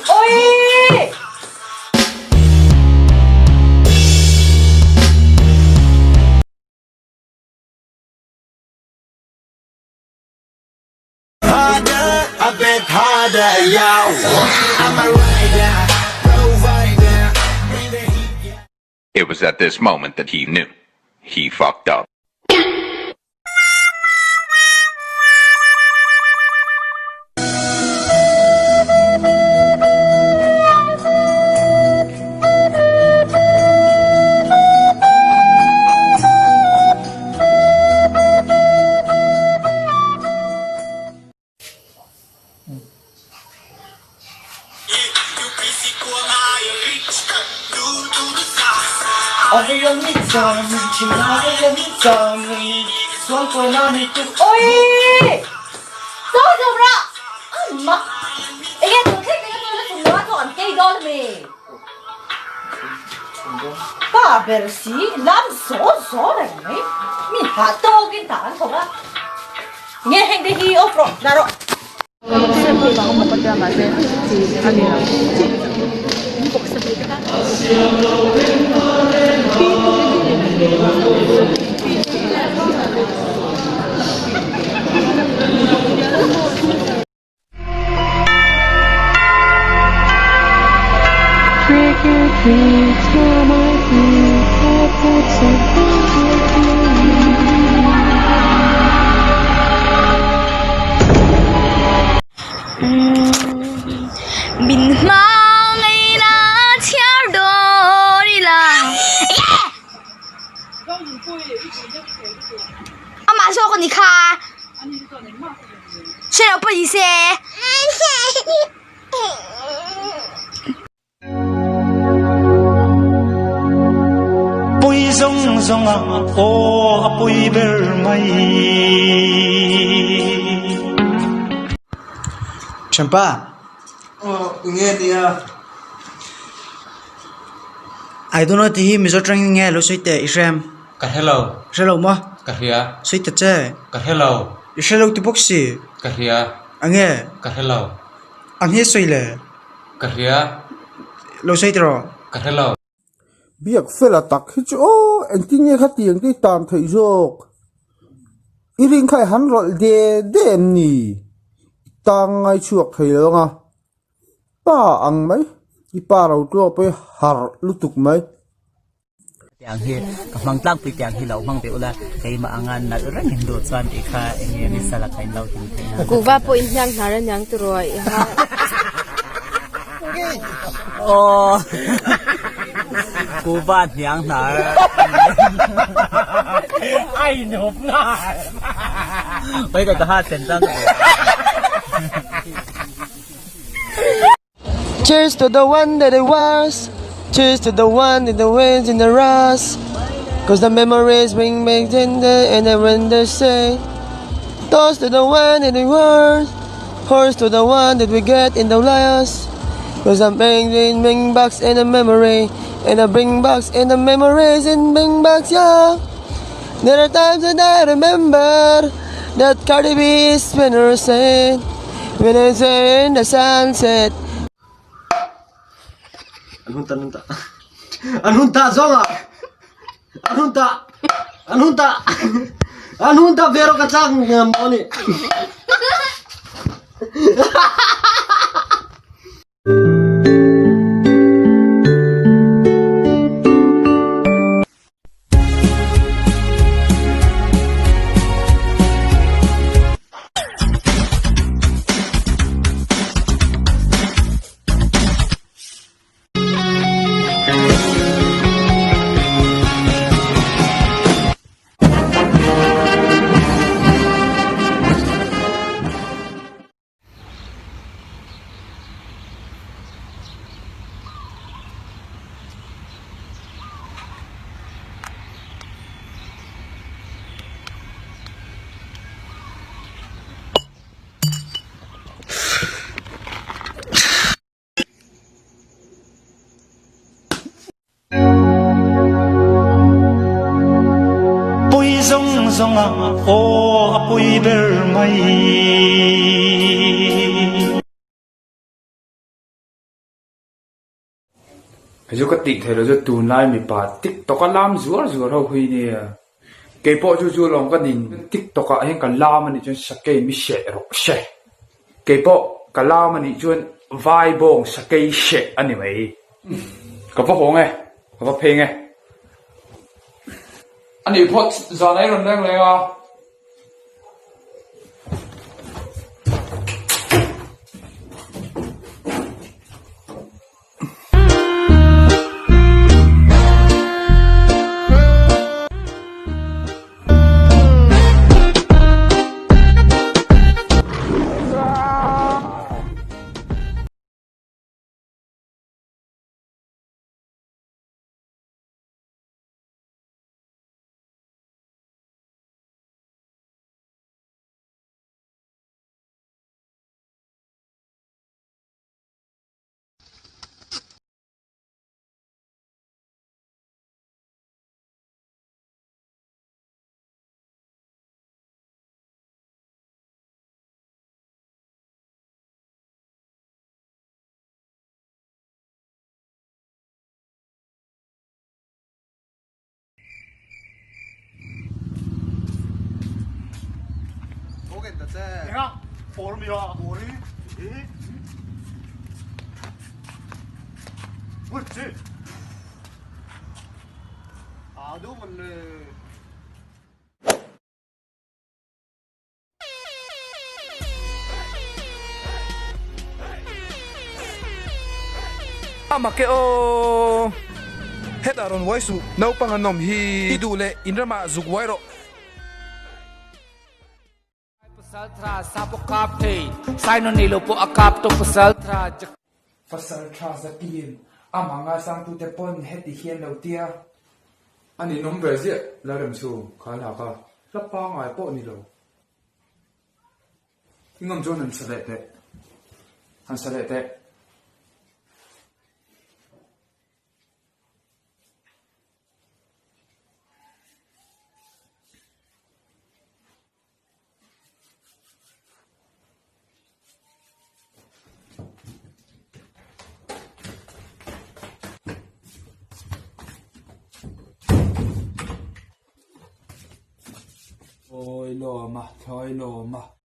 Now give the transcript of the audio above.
Oi! It was at this moment that he knew. He fucked up. Oi! Sawi zawm rah! Amma! Enge tun thleng thleng a tun la chu an kei dawn ami? Pa ber si lam zaw zaw reng mai. Mi hah tawkin tah an thawk a. Nge heng te hi off rawh, dah rawh. Min hmangaihna chhiar dawn ila amah zawk a ni kha. Hre lo pawh ni se. Pui zawng zawng a aw a pui ber mai. Thianpa. Aw enge nia. I don't know tih hi Mizo tangin nge lo sawi teh i hrem. Ka hre lo. Hre lo maw? Ka hria. Sawi ta che. Ka hre lo. I hre lo ti bawk si. Ka hria. Ange? Ka hre lo. A nge sawi le? Ka hria. Lo sawi ta rawh. Ka hre lo. Biak fela tak hi chu aw engtin nge khatiang te tan theih zawk? I rin kha i han rawlh de de em ni? I tang ngai chhuak thei lo ang a, pa ang mai, i pa ro tluak pawh hi harh lutuk mai. Tiang hi ka hmang tlangpui tiang hi lo hmang ve ula keimah anga nalh reng in duh chuan tih kha eng nge ni sala kha in lo hlim theih nan. Kuhva pawh in hniang hnar a niang tiraw i ha. Aw kuhva hniang hnar. A inhawp nghal. Pai ka ha chen chuan ka Cheers to the one that it was Cheers to the one in the winds in the rust Cause the memories bring back in the and then when they say Toast to the one in the world Horse to the one that we get in the liars Cause I'm bringing bring backs in the memory And I bring backs in the memories and bring backs yeah There are times that I remember That Cardi B is when her saying When I say in the sunset An hun ta an hun ta An hun ta zawnga An hun ta An hun ta An hun ta vero ka tlak ngam maw ni. zawng a aw a pui ber mai. Hei chu ka tih theih loh chu tunlai mipa tiktok a lam zuar zuar ho hi nia. Keipawh chu chu lawng ka nin tiktok ah hian ka lam anih chuan sakei mi hreh rawh se. Keipawh ka lam anih chuan vai bawng sakei hreh a ni mai. Ka va hawng e, ka va pheng e. Anih phawt zan a i rawn leng leng a. Amak e aw! Hetah rawn uai suh, naupang an awm hi i duh leh in ramah zuk uai rawh. Pasaltha zakim amah ngaisangtute pawn heti hian lo tia. A ninawm ve ziah Lalremchhung kha hla kha hla pangngai pawh ni lo. I ngam chuan han sa leh teh. Han sa leh teh. Thlawi lawm a, thlawi lawm a.